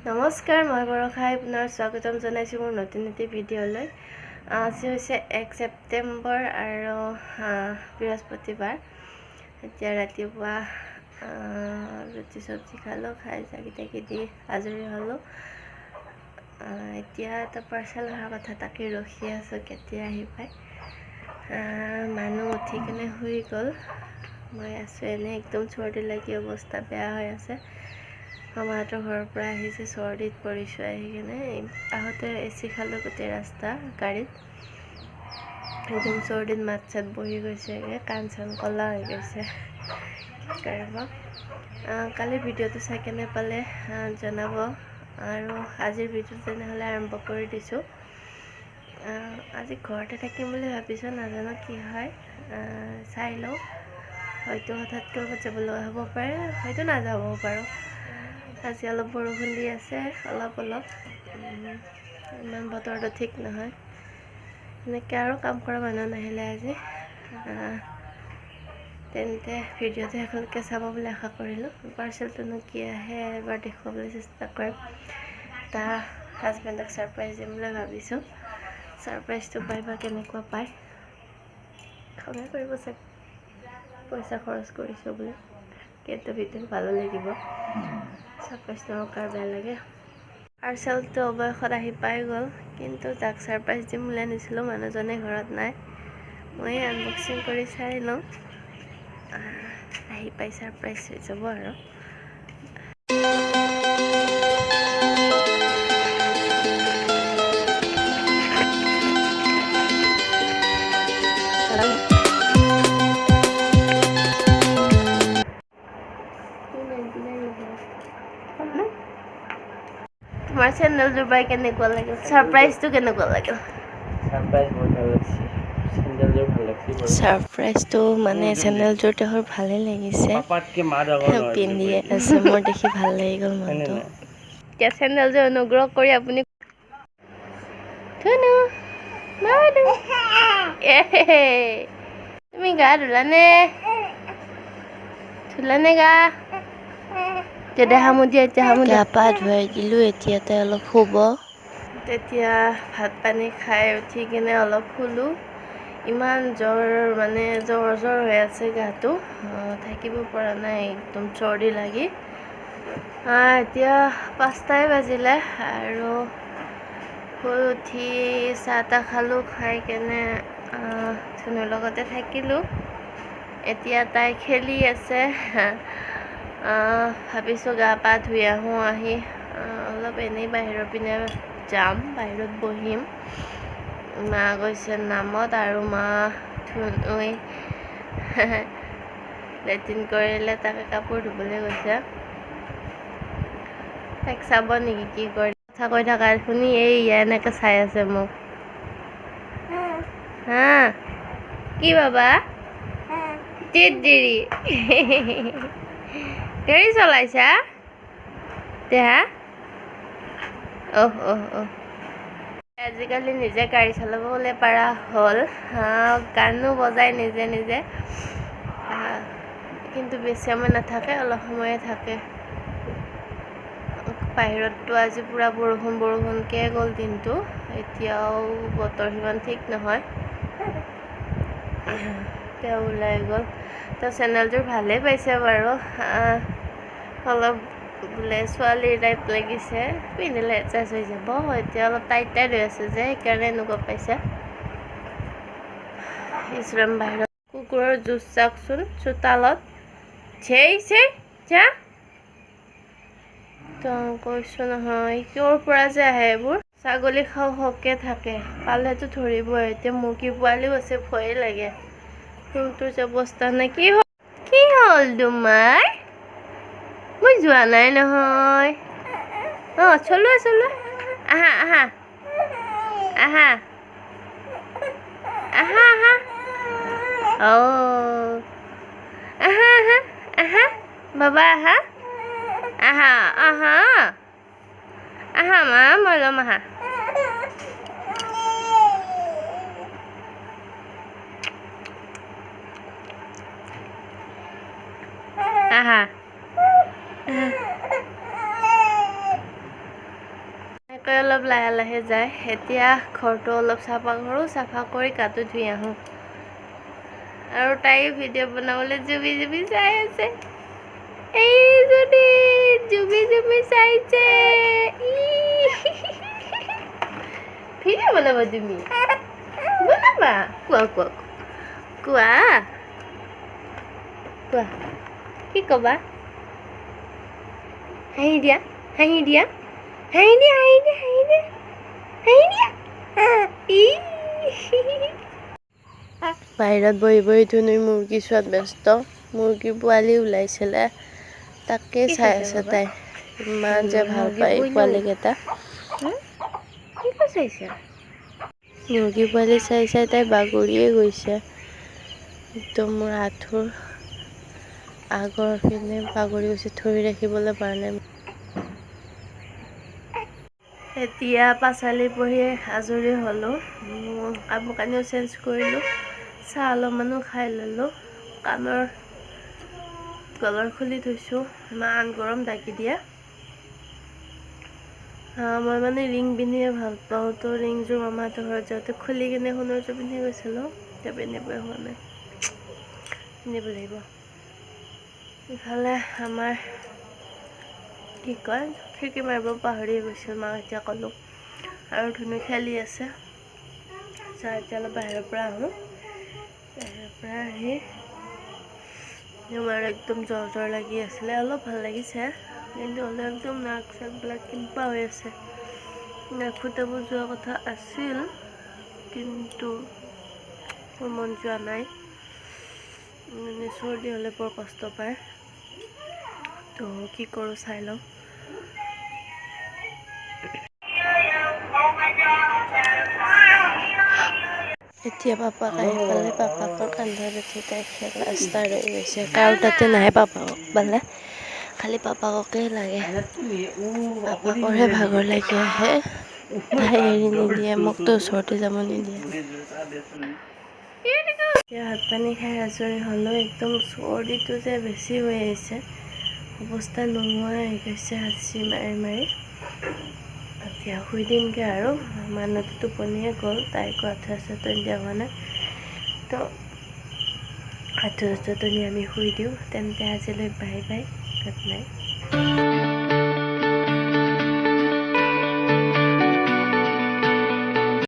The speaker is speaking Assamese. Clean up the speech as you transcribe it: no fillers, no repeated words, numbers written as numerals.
নমস্কাৰ, মই বৰষাই পুনৰ স্বাগতম জনাইছোঁ মোৰ নতুন এটি ভিডিঅ'লৈ। আজি হৈছে 1 ছেপ্টেম্বৰ আৰু বৃহস্পতিবাৰ। এতিয়া ৰাতিপুৱা ৰুটি চব্জি খালোঁ, খাই চাকি তাকি দি আজৰি হ'লোঁ। এতিয়া এটা পাৰ্চেল অহাৰ কথা, তাকে ৰখি আছোঁ কেতিয়া আহি পায়। মানুহ উঠি কেনে শুই গ'ল, মই আছোঁ এনেই। একদম চৰ্দি লাগি অৱস্থা বেয়া হৈ আছে। মামাহঁতৰ ঘৰৰ পৰা আহিছে, চৰ্দিত পৰিছোঁ আহি কেনে। আহোঁতে এ চি খালোঁ গোটেই ৰাস্তা গাড়ীত। একদম চৰ্দিত মাত চাত বহি গৈছেগৈ, কাণ চান ক'লা হৈ গৈছে। কি কৰিব? কালি ভিডিঅ'টো চাই কেনে পালে জনাব। আৰু আজিৰ ভিডিঅ'টো তেনেহ'লে আৰম্ভ কৰি দিছোঁ। আজি ঘৰতে থাকিম বুলি ভাবিছোঁ, নাজানো কি হয়, চাই লওঁ। হয়তো হঠাৎ ক'ৰবাত যাব লগা হ'ব পাৰে, হয়তো নাযাবও পাৰোঁ। আজি অলপ বৰষুণ দি আছে, অলপ অলপ, ইমান বতৰটো ঠিক নহয় এনেকৈ। আৰু কাম কৰা মানুহ নাহিলে আজি। তেন্তে ভিডিঅ'টো শেষলৈকে চাব বুলি আশা কৰিলোঁ। পাৰ্চেলটোনো কি আহে এবাৰ দেখুৱাবলৈ চেষ্টা কৰিম। তাৰ হাজবেণ্ডক ছাৰপ্ৰাইজ দিম বুলি ভাবিছোঁ। ছাৰপ্ৰাইজটো পাই বা কেনেকুৱা পায়। খঙে কৰিব চাগে, পইচা খৰচ কৰিছোঁ বুলি, কিন্তু ভিডিঅ' ভালো লাগিব। ছাৰপ্ৰাইজ কাৰ বেয়া লাগে? পাৰ্চেলটো অৱশেষত আহি পাই গ'ল, কিন্তু যাক ছাৰপ্ৰাইজ দিম বুলি আনিছিলোঁ মানুহজনে ঘৰত নাই। মই আনবক্সিং কৰি চাই লওঁ। আহি পাই ছাৰপ্ৰাইজ হৈ যাব। আৰু তোমাৰ চেণ্ডেলযোৰ পাই কেনেকুৱা লাগিল? ছাৰপ্ৰাইজটো কেনেকুৱা লাগিল? ছাৰপ্ৰাইজ বহুত ভাল লাগছে। চেণ্ডেলযোৰ ভাল লাগছে বাৰু। ছাৰপ্ৰাইজটো মানে চেণ্ডেলযোৰ তেওঁৰ ভালেই লাগিছে। পাপাতকে মা ডাঙৰ নহয় বুলি পিন্ধিয়ে কৈ দিয়ে। আছে, মোৰ দেখি ভাল লাগি গ'ল হয়নে মনটো। নাই? এতিয়া চেণ্ডেলযোৰ অনুগ্ৰহ কৰি আপুনি। ধুনু, মানু এ, তুমি গা ধুলানে? ধুলানে গা? তেতিয়া হামু দিয়া, এতিয়া হামু। গা পা ধুৱাই দিলোঁ, এতিয়া তাই অলপ শুব। তেতিয়া ভাত পানী খাই উঠি কিনে অলপ শুলোঁ। ইমান জ্বৰ, মানে জ্বৰ জ্বৰ হৈ আছে গাটো, থাকিব পৰা নাই, একদম চৰ্দি লাগি। এতিয়া 5টাই বাজিলে আৰু শুই উঠি চাহ তাহ খালোঁ, খাই কেনে ধুনুৰ লগতে থাকিলোঁ। এতিয়া তাই খেলি আছে। ভাবিছোঁ গা পা ধুই আহোঁ, আহি অলপ এনেই বাহিৰৰ পিনে যাম, বাহিৰত বহিম। মা গৈছে নামত আৰু মা ধুনুই লেট্ৰিন কৰিলে, তাকে কাপোৰ ধুবলৈ গৈছে। তাইক চাব নেকি কি কৰে? কথা কৈ থকা শুনি এই এনেকে চাই আছে মোক। হা, কি বাবা দিৰি গাড়ী চলাইছা দেহা? অহ অহ অহ, আজিকালি নিজে গাড়ী চলাবলৈ পৰা হ'ল, গানো বজাই নিজে নিজে। কিন্তু বেছি সময় নাথাকে, অলপ সময়ে থাকে। বাহিৰততো আজি পূৰা বৰষুণ বৰষুণকৈ গ'ল দিনটো, এতিয়াও বতৰ সিমান ঠিক নহয়। তেওঁ ওলাই গ'ল। তেওঁ চেণ্ডেলযোৰ ভালেই পাইছে বাৰু, অলপ বোলে ছোৱালীৰ টাইপ লাগিছে। পিন্ধিলে এডজাষ্ট হৈ যাব। এতিয়া অলপ টাইট টাইট হৈ আছে যে, সেইকাৰণে এনেকুৱা পাইছে। ইছৰাম, বাহিৰত কুকুৰৰ যুঁজ চাওকচোন চোতালত। চেই চেই যা। তো কৈছোঁ নহয়, ক'ৰ পৰা যে আহে এইবোৰ। ছাগলী খাওঁ খাওঁকে থাকে, পালেতো ধৰিবই। এতিয়া মুৰ্গী পোৱালিও আছে, ভয়ে লাগে। ৰুমটোৰ যে অৱস্থা নাই। কি হ'ল, কি হ'ল তোমাৰ? মই যোৱা নাই নহয়। অঁ, চলোৱা চলোৱা, আহা আহা আহা আহা আহা, অঁ, আহা আহা আহা বাবা, আহা আহা আহা আহা মা, মই ল'ম, আহা। আহা আহা। অলপ লাহে লাহে যায়। এতিয়া ঘৰটো অলপ চাফা কৰোঁ, চাফা কৰি গাটো ধুই আহোঁ। আৰু তাই ভিডিঅ' বনাবলৈ জুবি জুবি চাই আছে। এইজনী জুবি জুবি চাইছে। ভিডিঅ' বনাবা তুমি? বনাবা? কোৱা কোৱা কোৱা কোৱা, কি ক'বা? হাঁহি দিয়া, হাঁহি দিয়া, হাঁহি দিয়া, হাঁহি দিয়া, হাঁহি দিয়া, হাঁহি দিয়া। বাহিৰত বহি বহি ধুনুই মুৰ্গী চোৱাত ব্যস্ত। মুৰ্গী পোৱালি ওলাইছিলে, তাকে চাই আছে তাই। ইমান যে ভাল পায় পোৱালিকেইটা। মুৰ্গী পোৱালি চাই চাই তাই বাগৰিয়ে গৈছে। একদম মোৰ আঁঠুৰ আগৰ পিনে বাগৰি গৈছে, ধৰি ৰাখিবলৈ পৰা নাই। এতিয়া পাঁচালি পঢ়ি আজৰি হ'লোঁ, কাপোৰ কানিও চেঞ্জ কৰিলোঁ, চাহ অলপমানো খাই ল'লোঁ। কাণৰ গলৰ খুলি থৈছোঁ, ইমান গৰম ডাকি দিয়া। মই মানে ৰিং পিন্ধিয়ে ভাল পাওঁ, তো ৰিংযোৰ মামাহঁতৰ ঘৰত যাওঁতে খুলি কিনে সোণৰযোৰ পিন্ধি গৈছিলোঁ, এতিয়া পিন্ধিবই হোৱা নাই, পিন্ধিব লাগিব। ইফালে আমাৰ কি কয় খিৰিকী মাৰিব পাহৰি গৈছিল, মাক এতিয়া ক'লোঁ। আৰু ধুনু খেলি আছে। এতিয়া অলপ বাহিৰৰ পৰা আহোঁ, বাহিৰৰ পৰা আহি মোৰ একদম জ্বৰ জ্বৰ লাগি আছিলে, অলপ ভাল লাগিছে, কিন্তু হ'লেও একদম নাক চাকবিলাক কিবা হৈ আছে। নাক ফুটাব যোৱা কথা আছিল, কিন্তু মোৰ মন যোৱা নাই। মানে চৰ্দি হ'লে বৰ কষ্ট পায়, তো কি কৰোঁ চাই লওঁ। এতিয়া পাপাক আহি পালে, পাপাকৰ কান্ধত উঠি তাই খেলা ষ্টাৰ্ট হৈ গৈছে। কাৰো তাতে নাহে পাপাকক পালে, খালি পাপাককে লাগে। পাপাকৰহে ভাগৰ লাগি আহে, তাই এৰি নিদিয়ে, মোকতো ওচৰতে যাব নিদিয়ে। এতিয়া ভাত পানী খাই আজৰি হ'লেও একদম চৰ্দিটো যে বেছি হৈ আহিছে, অৱস্থা নোহোৱা হৈ গৈছে হাঁচি মাৰি মাৰি। এতিয়া শুই দিমগৈ আৰু, মানুহটো টোপনিয়ে গ'ল, তাইকো আঁঠুৱা চাঠুৱা দিয়া হোৱা নাই, তো আঁঠুৱা চাঠুৱা আমি শুই দিওঁ। তেন্তে আজিলৈ বাই বাই, গুড নাইট।